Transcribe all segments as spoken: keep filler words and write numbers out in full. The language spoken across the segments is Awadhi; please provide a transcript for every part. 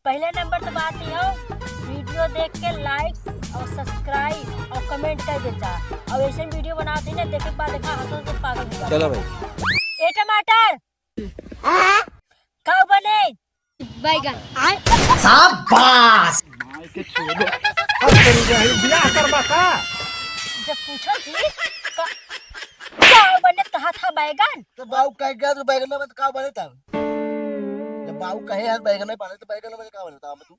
पहले नंबर तो बात ही हो, वीडियो देख के लाइक और सब्सक्राइब और कमेंट कर देता। और ऐसे वीडियो बनाते हैं ना, देखे के बाद देखा हंस हंस के पागल हो जाता। चलो भाई। ए टमाटर, का बने? बैगन। शाबाश। माई के छोड़ो। अब तेरी बहन बियाह करबा का? जब पूछो जी, का, का बने कहा था बैगन? तो बाऊ कह गया तो बैगन में तो का बने था? जब बाऊ कहे यार बैगन में बने तो बैगन में का बने था? तू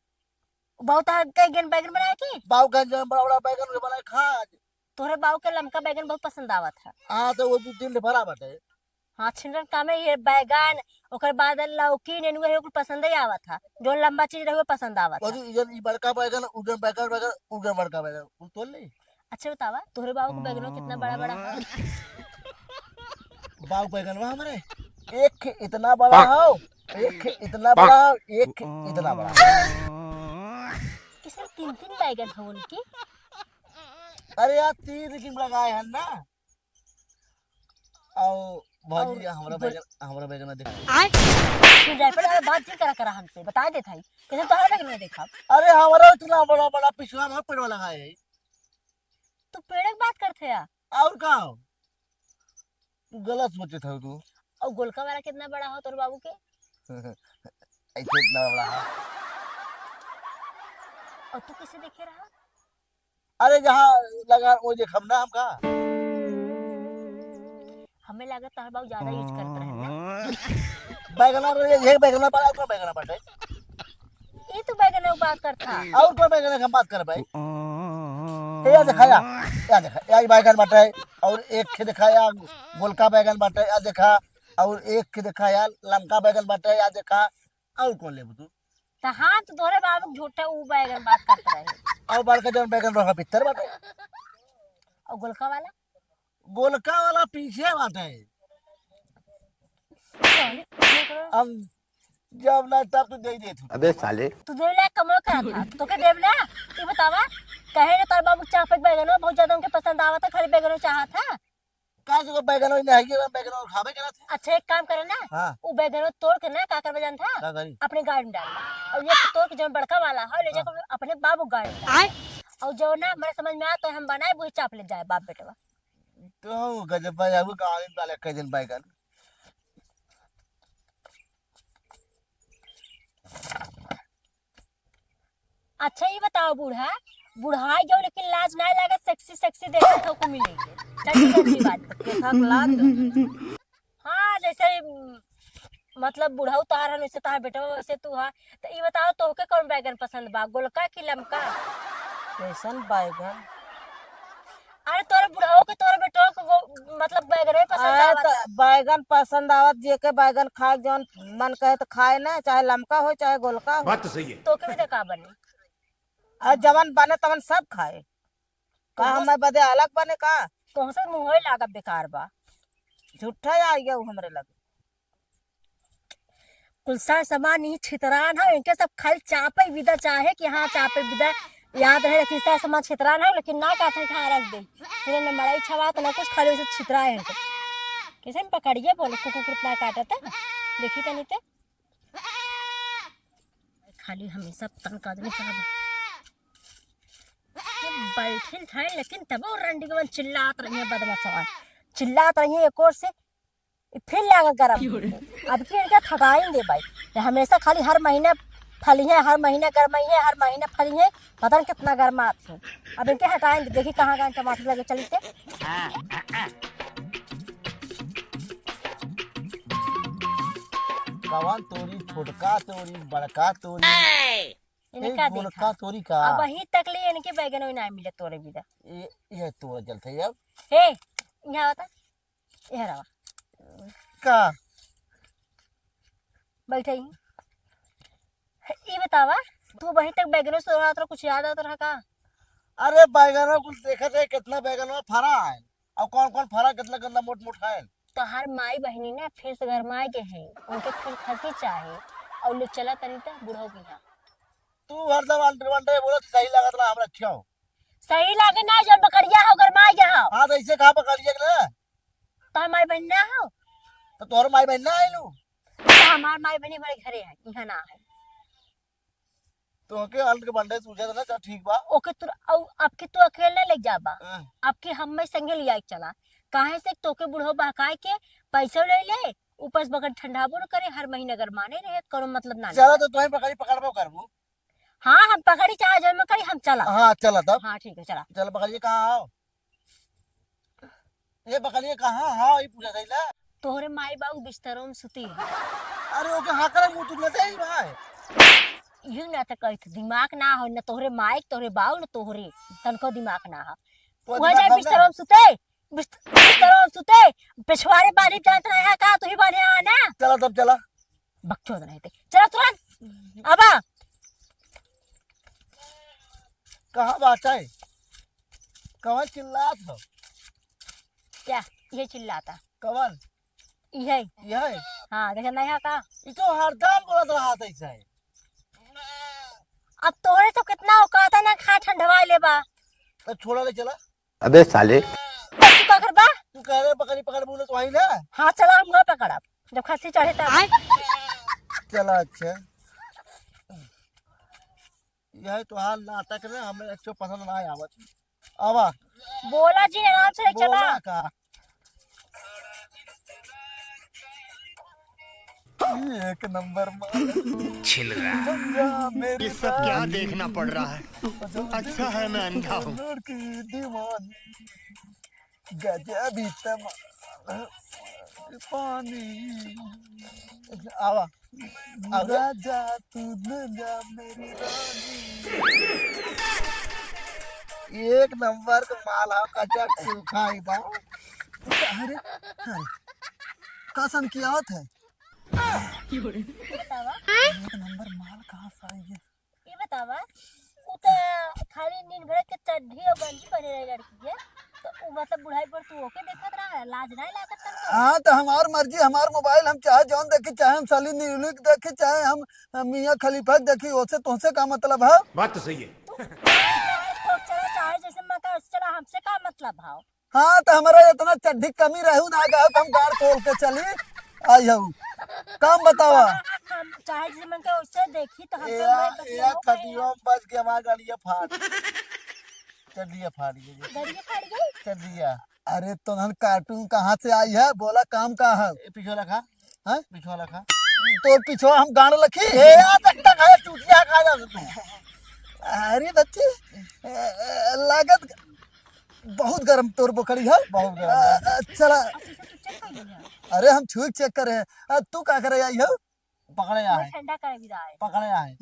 बाऊ तो कह गया बैगन बनाए की? बाऊ कह गया बड़ा बड़ा बैगन के बनाए खा। तोहरे बाऊ के लमका बैगन बहुत पसंद आवत है। हाँ, तो वो दू तीन ठे भरा बाटे। हाँ, छिनरन कामे ये बैगन, ओकर बाद लौकी, नेनुआ, ये कुल पसंद ही आवत है। जो लंबा चीज रहे, वो पसंद आवत है। अरे, इधर ई बड़का बैगन, उधर बैगन, बैगन, उधर बड़का बैगन, कुल तोड़ ले। अच्छा बतावा, तोहरे बाऊ के बैगनवा कितना बड़ा बड़ा है? बाऊ बैगनवा हमरे एक खे इतना बड़ा हो, एक खे इतना बड़ा हो, एक खे इतना बड़ा हो। किसने तीन तीन बैगन हो उनकी? अरे यार, तीन लेकिन लगाए हैं ना। आओ भौजी, और हमरा बोल- बैगन, हमरा बैगन में देखो। आय? तू जाए पर बात ही करा करा हमसे, बता देत हई। कैसे तोहरा बैगन में देखा? अरे, हमरा इतना बड़ा बड़ा पिछवा में पेड़वा लगाए है। तू पेड़ के बात करत है या? और का हो? गलत सोचत हो तू। और गोलका वाला कितना बड़ा हो तोर बाबू के? ऐसे इतना बड़ा है। और तू कैसे देखे रहा? अरे, जहाँ लगा, वो देखब ना हमका। हमें लागत तोहर बाबू ज्यादा यूज करत रहे ना। बैगना रे, ये बैगना बड़ा, ओकर बैगना बाटे। ये तो बैगना के बात करत था। और कोई बैगना के हम बात करबे? ए, या देखा, या, या देखा, या ई बैगन बाटे, और एक खे देखा, या गोलका बैगन बाटे, या देखा, और एक खे देखा, या लमका बैगन बाटे, या देखा, और कौन लेबू तू? त हम तो तोहरे बाबू के झूठे ऊ बैगन बात करत रहे। और बड़का जौन बैगन रहा भीतर बाटे। और गोलका वाला? गोलका वाला पीछे बाटे। चल, देख लो। हम जब ना तब तू दे देत हो। अबे साले। तू देवे लायक कमो करत था, तोके देब ना? ई बतावा, कहे ना तोर बाबू चापे के बैगन बहुत ज्यादा उनके पसंद आवत है, खाली बैगन चाहत है। का जो बैगन नहीं है, ये बैगन और खाबे के ना तू? अच्छा, एक काम करे ना, हाँ। वो बैगन तोड़ के ना का करबे जानत है? का करी? अपने गाड़ी में डाल। और ये तोड़ के जो बड़का वाला है, ले जाकर अपने बाबू गाड़ी में डाल। आय। और जो ना हमारे समझ में आ तो हम बनाए, वही चाप ले जाए बाप बेटवा। तो गजब भाई, अब गाड़ी में डाले कई दिन बैगन। अच्छा, ई बताओ बूढ़ा, बुढ़ाई जाओ लेकिन लाज ना लागत, सेक्सी सेक्सी देखत हो को मिलेंगे। सच्ची सच्ची बात। देखा के लाज लगे। हाँ, जैसे, उम, मतलब बुढ़ऊ तोहार हन, वैसे तोहार बेटवा, वैसे तू हा। तो ई बताओ, तोहके कौन बैगन पसंद बा, गोलका कि लमका? कैसन बैगन? अरे, तोरे बुढ़ऊ के, तोरे बेटवा के वो, मतलब, बैगन ही पसंद अरे, आवत तो है। बैगन पसंद आवत, जेके बैगन खाए, जौन मन कहे तो खाए ना, चाहे लमका हो, चाहे गोलका हो। बात तो सही है। तोके भी तो का बने? अरे, जवन बने तवन सब खाए। का तोहस-, हमें बदे अलग बने का? तोहसे मुँहे लागब बेकार बा। झूठा आई गया हमरे लगे। कुल सार सामान ई छितरान है, इनके सब खाली चापे विदा चाहे कि हाँ, चापे विदा याद रहे, लेकिन सार सामान छितरान है, लेकिन ना कहते हैं, हाँ, रख दे। फिर इन्हें मड़ाई छवात ना कुछ, खाली उसे छितराए हैं। कैसे हम पकड़िए बोले, कुकुर कुत्ता काटत है, देखी तनी ते। खाली हमेशा तंग आदमी चाहब। बैठिल थे, लेकिन तबो रंडी के मन चिल्लात रही है, बदमाशवा। चिल्लात रही है एक ओर से, फिर लागत गरम। अब की इनके खटाइन दे भाई, ये हमेशा खाली हर महीने फली है, हर महीने गरमाई है, हर महीने फली है, पता नहीं कितना गरमात है। अब इनके हटाइन दे, देखी कहाँ कहाँ टमाटर लगे, चलते। कवन तोरी, छोटका तोरी, बड़का तोरी, इनका ए, गोलका देखा। तोरी का? अब वहीं तक ले इनके बैगन ना मिले तोरे बिना। ए, ये तोड़ चलते अब। ए, यहाँ बता। ए रवा। का? बैठे ही। ई बतावा, तू वहीं तक बैगनों से रहा, तोरा कुछ याद आता रहा का? अरे बैगनों कुछ देखत है, कितना बैगनवा फरा है, और कौन कौन फरा, कितना कितना मोट मोट है। तो हर माई बहनी ना फिर से गरमाए के है, उनके फिर खसी चाहे, और ले चला तनी त बुढ़ऊ की यहाँ। तू हरदम अंडे वंडे बोलत, सही लागत ना हमरा क्यों? सही लागे ना, जब बकरिया हो, गरमाए गया हो। हाँ, तो ऐसे कहा बकरिया के ना? तो हमार बहन ना हो? तो तोहर माई बहन ना आइलू? तो हमार माई बहन हमारे घरे है, यहाँ ना है। तोहके आलू के बंडे सूझत ना, चल ठीक बा। ओके तू, अउ, अब के तू अकेले ले जाबा। हाँ। अब के हम्मे संगे लिया के चला। काहे से तोके बुढ़ो बहकाए के पैसा ले ले, ऊपर से बगैर ठंडाबो न करे, हर महीने अगर माने रहे, कोनो मतलब ना चला ले। तो तोही पकड़ी पकड़बो करबू। हाँ, हम पकड़ी चाहे जौन में करी, हम चला। हाँ, चला तब। हाँ, ठीक है, चला। चल पकड़िए, कहाँ आओ? ये बकरिया कहाँ? हाँ, ये पूरा सही ला। तोहरे माई बाऊ बिस्तरों में सुती है। अरे, ओके हाँ करे, मुँह तुम लेते ही भाई। यही ना तो कहत, दिमाग ना हो, ना तोहरे माई, तोहरे बाऊ, ना तोहरे, तनको दिमाग ना हो। तो वह दिमाग जाए हम ना। बिस्तरों में सुते, बिस्त-, बिस्तरों में सुते, पिछवारे बानी जानत रहे हैं का, तू ही बानी आना। चला तब चला। बकचोद नहीं थे। चला तुरंत। आवा। कहाँ बात है? कवन चिल्लात हो? क्या? ये चिल्लाता। कवन? ये। ये? हाँ, देखे नहीं है का? ये तो हरदम बोलत रहा था ऐसे। अब तोहरे तो कितना औकात है ना, खा ठंडवा ले बा। तो छोड़ा ले चला। अबे साले। तब तू का करबा? तू कह रहे बकरी पकड़ बोले तो वही ना। हाँ, चला, हम वहाँ पकड़ब, जब खस्सी चढ़े तब। चला, अच्छा। यही तो हाल नाटक रे, हमें एक ठो पसंद ना आवत। आवा। बोला जी, आराम से बोला चला। का? एक नंबर माल। छिल रहा। ये सब क्या देखना पड़ रहा है? अच्छा है मैं अंधा हूँ। लड़की दीवानी, गजब ही तमाल, पानी। आवा, आवा। राजा तू न जा मेरी रानी। एक नंबर का माल है, कच्चा सूखा एकदम। अरे, अरे, का सन की आवत है? बतावा। एक नंबर माल कहाँ से आई है? ये बतावा, उ त खाली नींद भर के चड्ढी और गंजी पहने रही लड़की है, तो उ मतलब बुढ़ाई पर तू ओके देखत रहा है, लाज नहीं लागत तनको? हाँ, तो हमार मर्जी, हमार मोबाइल, हम चाहे जौन देखी, चाहे हम सली न्यूलिक देखी, चाहे हम, हम मियाँ खलीफा के देखी, ओसे तोहसे का मतलब है? बात तो सही है। तू चाहे चला, चाहे जैसे मन करे वैसे चला, हमसे का मतलब है? हाँ, तो हमारा इतना चड्ढी कमी रहू ना गयो, तो हम गाड़ खोल के चली आई हूँ। काम बतावा। हम चाहे जिसे मन के उससे देखी तो हमसे ए, बोले तो ए, वो कहीं खटिया में बच के हमारा गाड़िया फाट। चड्ढिया फाट गई। गाड़िया फाट गई? चड्ढिया। अरे, तोहन cartoon कहाँ से आई है? बोला, काम का है? ए, पिछवा लखा। हाँ? पिछवा लखा। तोर पिछवा हम गाड़ लखी? ए, आ तक तक है, चूतिया खा जा तू। अरे बच्चे, ए, ए, लागत बहुत गरम तोर बोकड़ी है। बहुत गरम है। आ, आ, चला। अच्छा, अच्छा, तू check कर लिया। अरे, हम छुई check करे हैं। आ, तू का करे आई हो? पकड़े आए। ठंडा करे भी रहा है। पकड़े आए।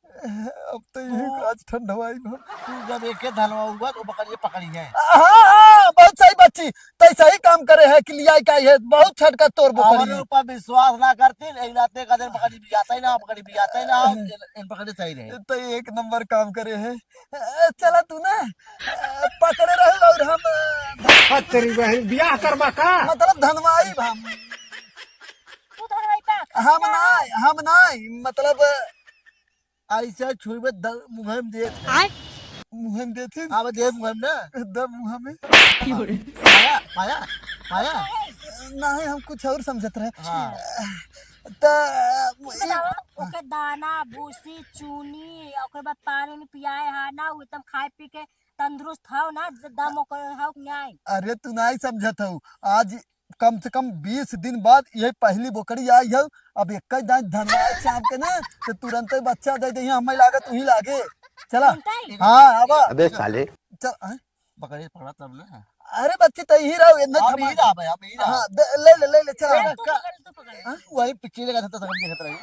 अब तो ये तू आज ठंडवाई बा। तू जब एके धनवा हुआ तो पकड़िए, पकड़ी है। हाँ, हाँ, बहुत सही बच्ची। तै सही काम करे है कि लिया का है, बहुत छटका तोर बोकड़ी हमारे है। ऊपर विश्वास ना करती, यही नाते का दिन पकड़ी भी आता ही ना, पकड़ी भी आता ही ना, इन, इन पकड़े सही रहे। तो एक नंबर काम करे है। ए, चला तू ना, ए, पकड़े रहे और हम, ए, आ, तेरी बहन, बियाह करबा का? मतलब धनवाई हम। तू धनवाई का? हम ना, हम ना, मतलब ऐसे छुई में द-, मुँह में देत है। आय? मुँह में देत है? हाँ, देत मुँह में ना। द मुँह में। पाया, पाया, पाया। नहीं, हम कुछ और समझत रहे। हाँ। त ई बतावा, ओके दाना, भूसी, चूनी, ओकर बाद पानी उनी पियाए हा ना, उ एकदम खाए पी के तंदुरुस्त हौ ना, द-, दम ओकर हौ कि नाई? अरे, तू नाई समझत हौ। आज कम से कम बीस दिन बाद यही पहली बोकड़ी आई हौ। अब एक ही दाई धनवा चाप के ना, तो तुरंते बच्चा दे दे, हमें लागत वही लागे। चला। तुरंते? हाँ, आवा। अबे साले। चल, हाँ? पकड़े, पकड़ा तब ना। अरे बच्ची, तो यही रहो, इतना हम थमा। यही रहा भाई, हम यही रहा। हाँ, दे, ले ले, ले ले, चला। अरे, तू पकड़, तू पकड़। हाँ? वही पिक्चर देखत था, तब देखत रही।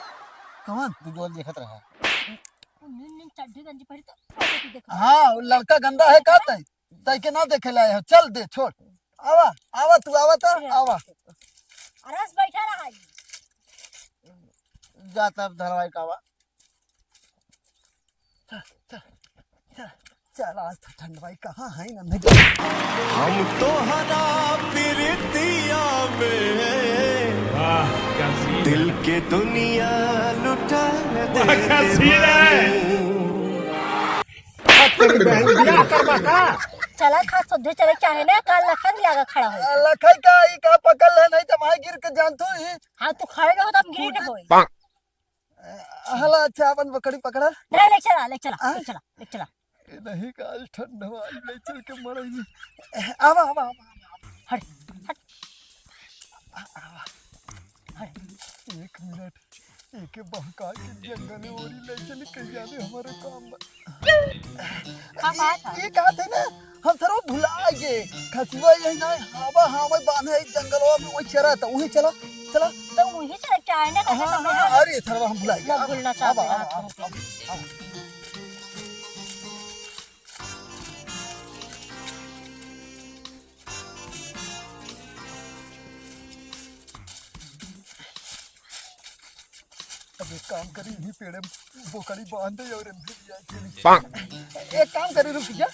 कौन? तू जो देखत रहा। उ नीन नीन चड्ढी गंजी पहरी तो फोटो तू देखा। हाँ, वो लड़का गंदा है का तै? तै के ना देखे लाए हो। चल दे, छोड़। आवा, आवा तू, आवा तो, आवा। अरे, बस बैठा रहा है। जा तब धरवाई का आवा। चल, चल, चल, चल, आज तो ठंडवाई कहाँ है ना, नहीं। हम तोहरा प्रीतिया में वाह, क्या सीन है। दिल के दुनिया लुटा वाह, क्या देले सीन है। बानी। तेरी बहन बियाह करबा का? चला खा सधे चले चाहे ना, काल लखन भी आगे खड़ा हो। लखन का ई का पकड़ ले, नहीं तो भाई गिर के जान तू ही। हाँ, तू खड़े रहो तो हम गिरे ना होई। हला, अच्छा, अपन बकरी पकड़ा। नहीं, ले चला, ले चला, आ? ले चला, ले चला। ए, नहीं, काल ठंड हवा, ले चल के मरई। आवा, आवा, आवा, आवा। हट, हट। आ, आवा। हट। एक मिनट, एके बहका के जंगले ओरी ले चली, कहीं जाने हमारे काम बा। का बात है? ये, ये कहा थे ना, हम सरवा भुला गए। खसुआ यही ना, हवा, हवा बांधे है जंगलवा में, वही चरा था, वही चला, चला। तो वही चला, क्या है ना, हाँ, हाँ, अरे सरवा, हम भुला गए। ना भूलना चाहते हैं आप। अब एक काम करी, इही पेड़े में बोकड़ी बांध दे और इनके लिए चली। एक काम करी, रुक जा।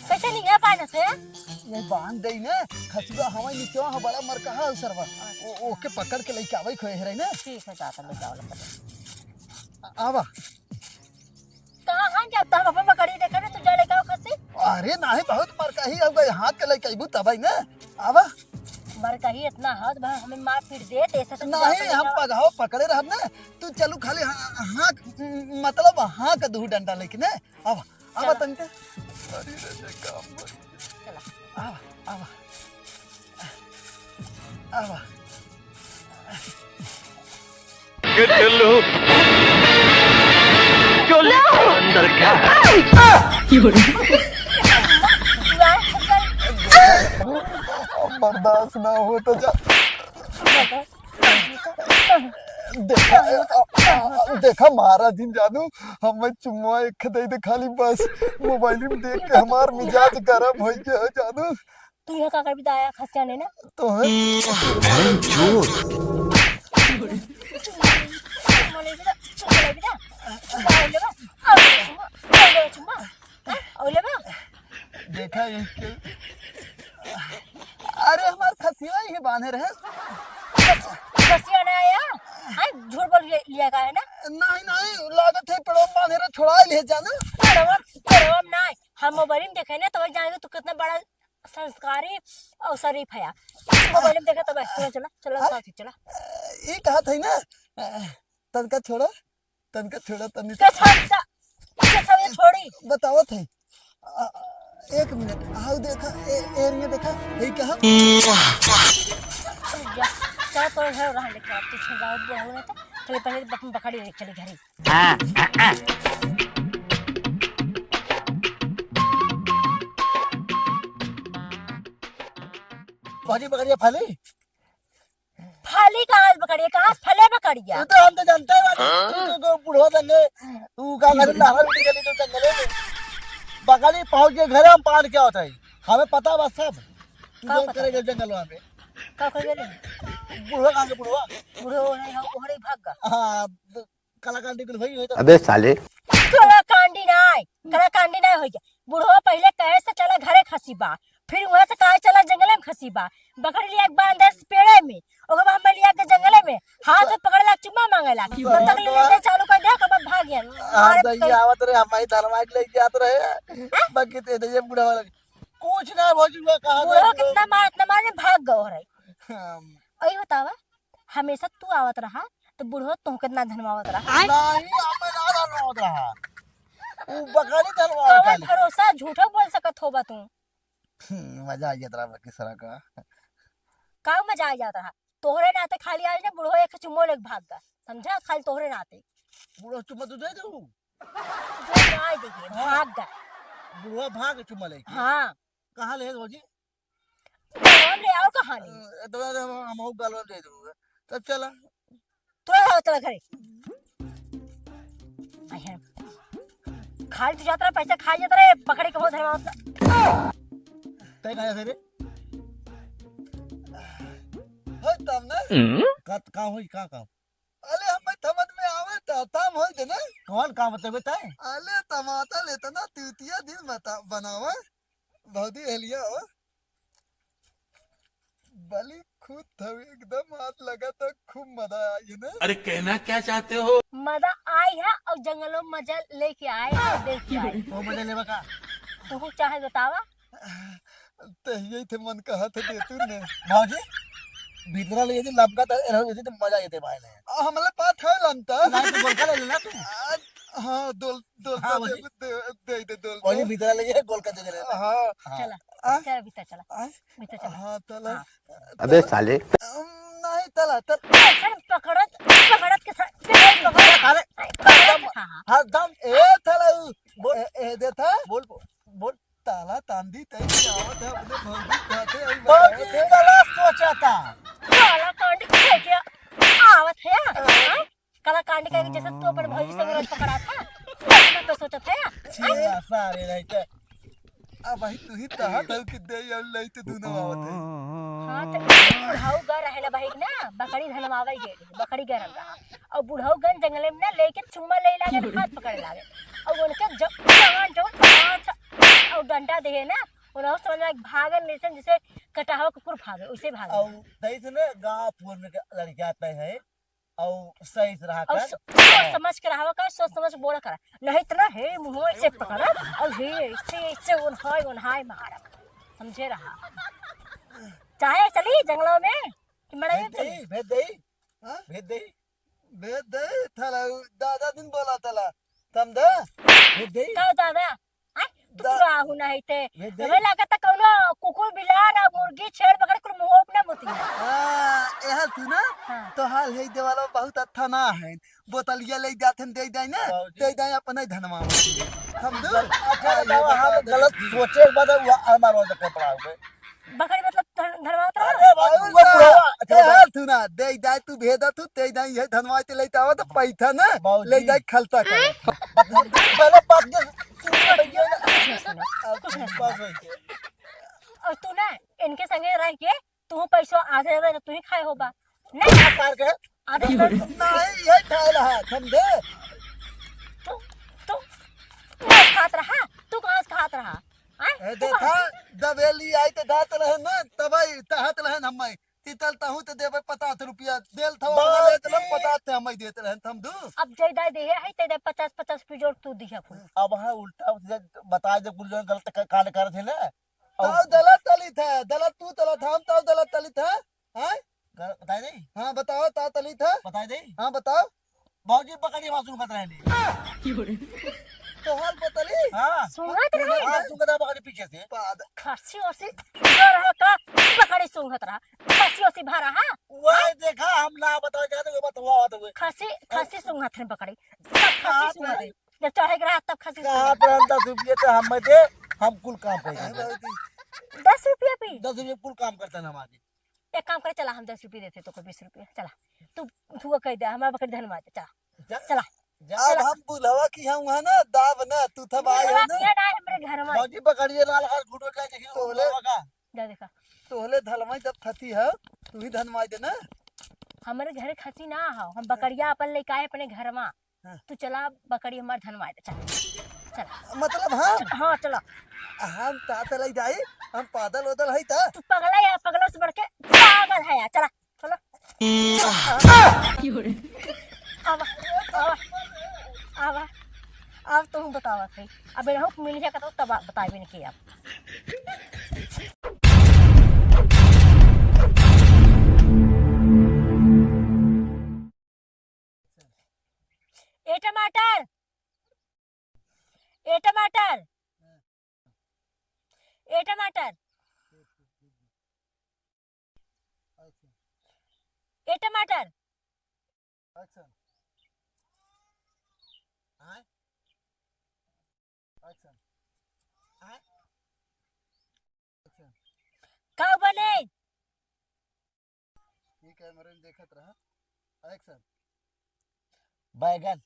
कैसे नहीं है पानी से? ये बांध दे ना, खसुआ हमारे नीचे वहाँ बड़ा मरकहा है सरवा। ओ, ओके पकड़ के लेके आवे खोए है ना। ठीक है, जाता ले जाओ, ले जाओ। आवा। कहाँ हम जाब? तो हम अपन बकरी देखे ना, तू जा लेके आओ खसी। अरे नाही, बहुत मरकही हो गई, हाथ के लेके अइबू तब ही ना। आवा। मरकही इतना हाथ भर हमें मार पीट दे, तो ऐसे तो नहीं, हम पगहो पकड़े रहब ना। तू चलू खाली हाँ, हाँ, मतलब हाँ का दू डंडा लेके ना। आवा, आवा चला। तनके। अरे रे, काम बन। चला। आवा, आवा। आवा। ये टिल्लू, चोली के अंदर क्या है? अब बर्दाश्त ना हो तो जा। देखा, देखा महाराज जी जानू, हमें चुम्मा एक दे दे खाली बस, मोबाइल में देख के हमार मिजाज गरम हो गया है जानू। तू यहाँ का करबी दाया खस जाने ना? तो है। अरे चोर। चुम्मा लेबी ना, चुम्मा लेबी ना। चुम्मा और लेबा, और लेबा, चुम्मा, और लेबा, हाँ? और लेबा। देखा ये के-, अरे हमार खसिया ही बांधे रहे। खस-, खसिया ना आया? हाँ, झूठ बोल लिया, लिया का है ना? नहीं, नहीं, लागत है पेड़वा बांधे रहे, छोड़ा ले जाना। पेड़वा, पेड़वा में ना, हम मोबाइल में देखे ना, तो वही जानेंगे तू कितना बड़ा संस्कारी और शरीफ है। मोबाइल में देखा तो बस, चला, चला, चला, हाँ? साथ ही चला। ये कहा था ना, तनका छोड़ा, तनका छोड़ा, तनी के छोड़, के छोड़, ये छोड़ी। बतावत है। आ, एक मिनट, आओ देखा, ए, एरिया देखा, ये कहा? जा, चल तो है रहा, लेकिन आप पीछे जाओ, वो हो ना तो, चले पहले बक-, बकरी ले चले घरे। भौजी बकरिया फाली? फाली कहाँ बकरिया? कहाँ से फले बकरिया? ये तो हम तो जानते हैं बात। हाँ? तू तो, तो बुढ़वा जंगल, तू का घर में नहर उठी गली तो जंगले में। बकरी पहुंच के घरे हम पान क्या होता है? हमें पता बस सब। तू का जो पता? करेगा जंगल वहाँ पे। का करेगा? बुढ़वा कहाँ के बुढ़वा? बुढ़वा नहीं हो, ओहरे भाग गा। हाँ, तो कलाकांडी कुल होई, होई तो। अबे साले। कलाकांडी नाय, कलाकांडी नाय होई। बुढ़वा पहिले कहे से चला घरे खसी बा, फिर वहाँ से कहे चला जंगले में खसी बा। बकरी लिया के बांधे से पेड़े में, ओकर बाद हमें लिया के जंगले में, हाथ में पकड़े ला, चुम्मा मांगे ला। तब तक ले ले चालू कर दे, ओकर बाद भाग गया। हाँ, अरे तो ये आवत रहे, हमारी धनवा के लेके जात रहे। हैं? बाकी ते, ते ये बुढ़वा लगे। कुछ ना भौजी, हुआ कहा बुढ़वा था? कितना मार, इतना मार ने भाग गए रहे। हम। अई बतावा, हमेशा तू आवत रहा, तो बुढ़वा तोहके ना धनवावत रहा। नहीं, हमें ना धनवावत रहा। उ बकरी धनवावत कौन खाली। भरोसा, झूठो बोल सकत होबा तू। हम्म, मजा आ जात रहा बकरी सरा का। का मजा आ जात रहा? तोहरे नाते खाली आज ना बुढ़वा एक चुम्मो लेके भाग गा। समझा? खाली तोहरे नाते। बुढ़वा चुम्मा तू दे दू? जो ना देखे, भाग गा। बुढ़वा भाग चुम्मा लेके? हाँ। कहाँ ले भौजी? गलवा में ले आओ कहानी। अ, तो हम, हम गलवा में दे दूंगा। तब चला। तू आओ, चला घरे। आय है। खाली तू जात रहा, पैसा खा जात रहा, पकड़े के बहुत धरवा होता। तय कहाँ से रे? है तब ना? हम्म? का, का होई, का, का? अले हम समझ में आवे त, तम होई दे ना। कौन काम बतेबे तय? अले टमाटर लेता ना, तूतिया दिन बता, बनावे। भौजी हेलिया हो। बली खुद हवे एकदम हाथ लगा त खूब मजा आई है ना? अरे कहना क्या चाहते हो? मजा आई है और जंगलों में मजा लेके आए और देख के आए। वो मजा लेबा का? तू चाहे बतावा। ते यही थे मन कहा थे दे तू ने। भौजी, भीतरा ले यदि लमका त, यदि त मजा आइते भाई ने। आ, हमले पात है लमता। नहीं, तू गोलका ले लेना तू। आ, हाँ, दोल, दोल, हाँ, दोल, वही। दे, दे, दे, दोल, वही दोल। भीतरा ले ये गोलका दे दे लेना। हाँ। हाँ। चला, आ? चला भीतर चला। आ? भीतर चला। हाँ, तला। हाँ। अबे साले। अम, नहीं, तला, तला। ऐसन पकड़त, पकड़त के साथ, पकड़त, अरे, पकड़त, हाँ, हाँ। हरदम, ए, तला, उ, बोल। ए, ए, दे था। बोल, बोल। ताला तांदी तई से आवत है, अपने भौजी खाते आई भौजी बतावत है। गलत सोचा था। ताला तांदी कैसे आवत है? हाँ? कलाकांड करेगी जैसे तू अपन भौजी संग रोज पकड़ा था, वैसे तो सोचत है। छी, सारे नहीं तो। अब भाई तू ही कहा था कि दे और लई तो दोनों आवत है। हाँ, तो बुढ़ऊ गा रहे ना भाई ना, बकरी धनवावे गए, बकरी गरम रहा। और बुढ़ऊ गन जंगले में ना लेके चुम्मा ले लागे, हाथ पकड़े लागे। और उनके जब जवान जवान पाँच और डंडा दे ना, उन्हें समझ में भागन जैसे, जैसे कटावा कुकुर भागे, उसे भागे। और दही से ना गाँव फोन में लड़ जाता है। और सही से रहा और कर। सो-, सोच समझ के रहा कर, सोच समझ बोला कर। नहीं तो ना, हे मुंह ऐसे पकड़ा, और हे ऐसे, ऐसे उन्हाय, उन्हाय मारा। समझे रहा। चाहे चली जंगलों में, कि मड़ई में भेज चली। दे, भेज दे। हाँ? भेज दे। भेज दे, थाला, उ दादा दिन बोला थाला। समझे? भेज दे। का दादा? आय, तू दा-, तो आहू नहीं थे। भेज दे। हमें लागत है कौनो कुकुर, बिलार और मुर्गी, छेड़, बकरी कुल मुंह अपने मुती है। हाँ, यह तू ना, हाँ। तो हाल है देवाला बहुत अच्छा ना है। बोतलिया ले जात हम दे जाए ना, बाबूजी। दे जाए अपने धनवा में। हम दो। अच्छा, बताओ, हम गलत सोचे के बाद हुआ हमारा वजह के पड़ा हुए। बकरी मतलब धन-, धनवा उतरा? अरे बाबू, और वो का? बुढ़वा, अच्छा, ए, बताओ। हाल तू ना, दे जाए तू भेदा तू, दे जाए ये धनवा ते लेते आवा तो पैसा ना, बाबूजी। ले जाए खलता का। पहले बात के सुन ले भैया ना। कुछ नहीं सुना, कुछ नहीं सुना। बस वही के। और तू ना, इनके संगे रह के तू पैसो आधे आधे ना तू ही खाए होबा। नहीं। आधार कार्ड के? आधार कार्ड। नहीं, ये खाए रहा, समझे? तू, तू, तू खात रहा, तू कहाँ से खात रहा? आय? ए, तू देखा, कहाँ से? दबेली आई तो दात रहन ना, तबई तहत रहन हम। तीतल तहू तो देबे पचास रुपया, देल था, बाबूजी। ले चलम पचास थे, हम देत रहन, हम दू। अब जय दाई देहे है, ते दे पचास, पचास रुपया जोड़ तू दिया फूल। अब हाँ, उल्टा उल्टा बता दे, कुल जन गलत क-, कांड करत है ना। ताऊ दलत तली था, दलत तू तलत था, हम ताऊ दलत तली था। हाँ? ग-, बताई दे? हाँ, बताओ, ताऊ तली था? बताई दे? हाँ, बताओ। बाबूजी, बकरी हमार सुनगत रहली। तो हाल बतली? हाँ। सुनगत रहे? हाँ, सुनगत रहे बकरी पीछे से। पाद। खसी ओसी जो रहा का, बकरी सुनगत रहा। खसी ओसी भा रहा? वही देखा, हम ना बताओ, जाते हुए बताओ, आते हुए। खसी, खसी सुनगत रहे बकरी। सब खसी हाँ, सुनगत रहे। जब चढ़े के रहा तब खसी कहाँ सुनगत। पर हम दस रुपये तो हम दे, हम कुल काम कर देते हैं। दस रुपया पे? दस रुपये कुल काम करते हैं हमारे। एक काम करे, चला, हम दस रुपया देते तो को बीस रुपया, चला। तू, तू वो कह दे, हमारा बकरी धनवा दे, चला। जा, चला। जा, चला। अब हम बुलवा की हम है ना, दाब ना, तू थब आए हो बुलवा ना। किया ना हमरे घर में। बाबूजी, बकरिए ना लगा, घुटो क्या देखिए, तोले। बुलवा का। जा देखा। तोले धलवाई जब थती है, तू ही धनवाई दे ना। हमरे घरे खसी ना हो, हम बकरिया अपन लेके आए अपने घर में। हाँ। तू चला, बकरी हमार धनवाए दे, चल। चला। मतलब हम? चल, हाँ, चला। हम ता चले जाई, हम पादल उदल है ता? तू पगला है, पगला से बढ़ के पागल है यार, चला, चला। आवा, आवा, आवा। अब तो हम बतावत है, अब रहू मिल जाए तो तब बतावे नहीं कि अब। ए टमाटर, ए टमाटर, ए टमाटर, ए टमाटर। Action. आय? Action. आय? Action. का बने? ये कैमरे में देखत रहा। Action. बैगन।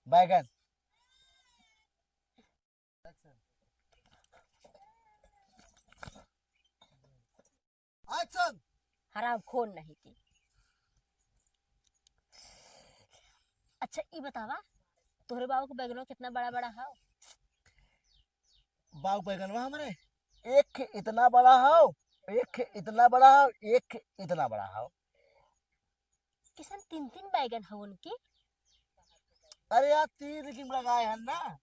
बैगन। Action. हराम खोर नहीं थी। अच्छा, ई बतावा, तोहरे बाबू के बैगनवा कितना बड़ा बड़ा हौ? बाबू बैगनवा हमरे एक इतना बड़ा हौ, एक इतना बड़ा हौ, एक इतना बड़ा हौ। किसन तीन तीन बैगन हौ उनकी? अरे यार, तीन लेकिन लगाए हैं ना।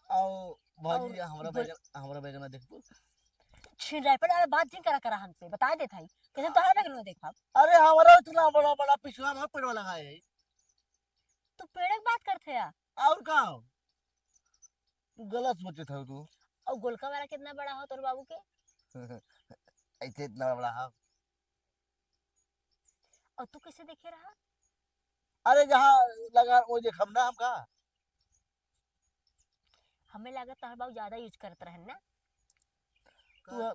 और भौजी, और हमरा बोल- बैगन, हमरा बैगन देखबू? छिनराई पर, अरे, बात जिन करा, करा हमसे, बता देत हई, कैसे तोहरा बैगन देखब? अरे, हमरा इतना बड़ा, बड़ा पिछुआ में पेड़वा लगा है। तू पेड़े के बात करत है या? और का हो? गलत सोचत हऊ तू। और गोलका वाला कितना बड़ा हो तोर बाबू के? ऐसे इतना बड़ा हो। और तू कैसे देखे रहा? अरे, जहाँ लगा, वो देखब ना हमका। हमें लागत तोहर बाबू ज्यादा use करत रहन ना। तू,